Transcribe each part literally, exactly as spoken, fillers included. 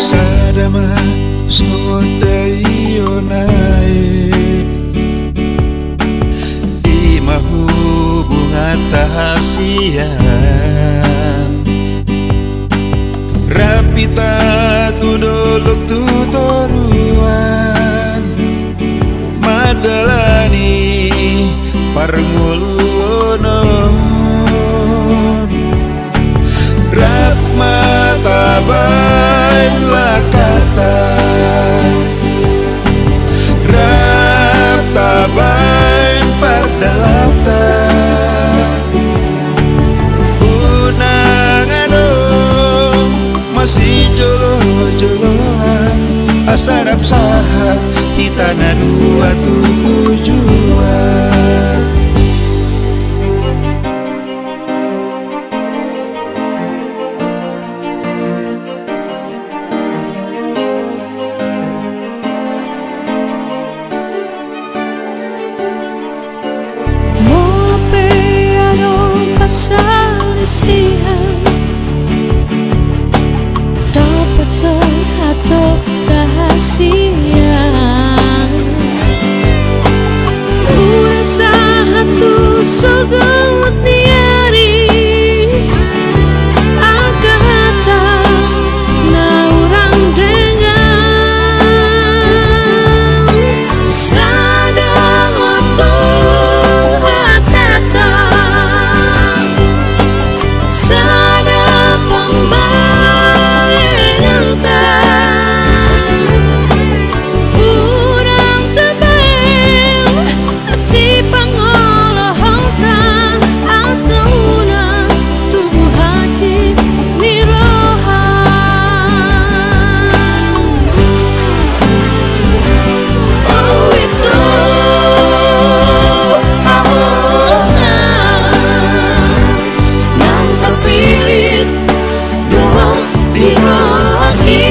Sada ma songon daion aek, i ma hubunganta hasian. Rap hita tu dolok tu toruan, mandalani parngoluon on. Rap ma tabaen langkanta, rap tabaen pardalanan. Unang adong masijolo-joloan, asa rap sahat hita na dua tu tujuan. Molo pe adong parsalisian, tapasahat do hasian. Unang sahat tu sogot ni ari angka hata na hurang denggan. Sada ma tu hatanta, sada pambahenanta. Unang tabaen sipangolohotan, asa unang tubu hati ni roha. O ito, haholongan nang tarpillit do di rohangki.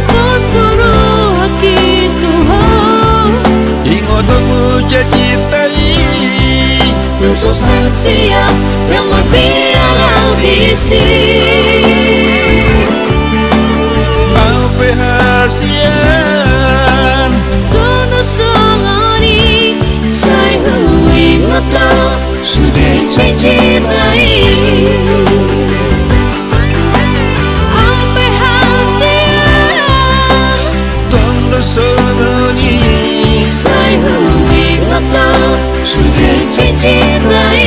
Pos do rohangki tu ho. Ingot hamu janjinta i, tung so sangsiap jala mabiar au disi. Au pe hasian, tung do songon i, sai huingot do sude janjinta i. Au pe hasian, tung do songon i, sai huingot do sude janjinta i.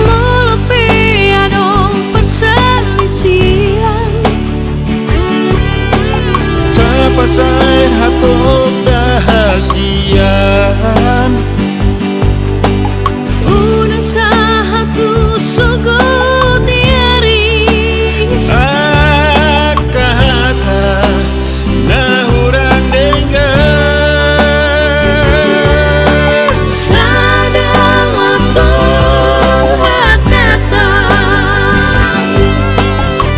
Molo pe adong parsalisian, tapasahat do hasian. Unang sahat tu sogot ni ari angka hata na hurang denggan. Sada ma tu hatanta,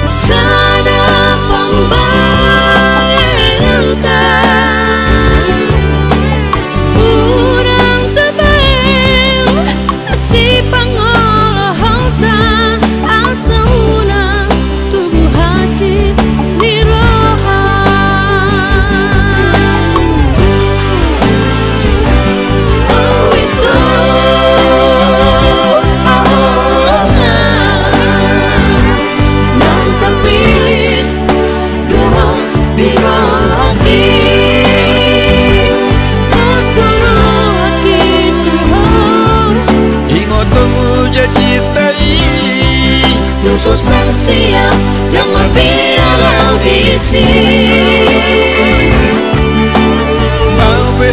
sada pambahenanta. Unang tabaen sipangolohotan, asa unang tubu hati ni roha. O ito, haholongan nang tarpillit do di rohangki. Pos do rohangki tu ho. Ingot hamu janjinta i, tung so sangsiap jala mabiar au disi. Au pe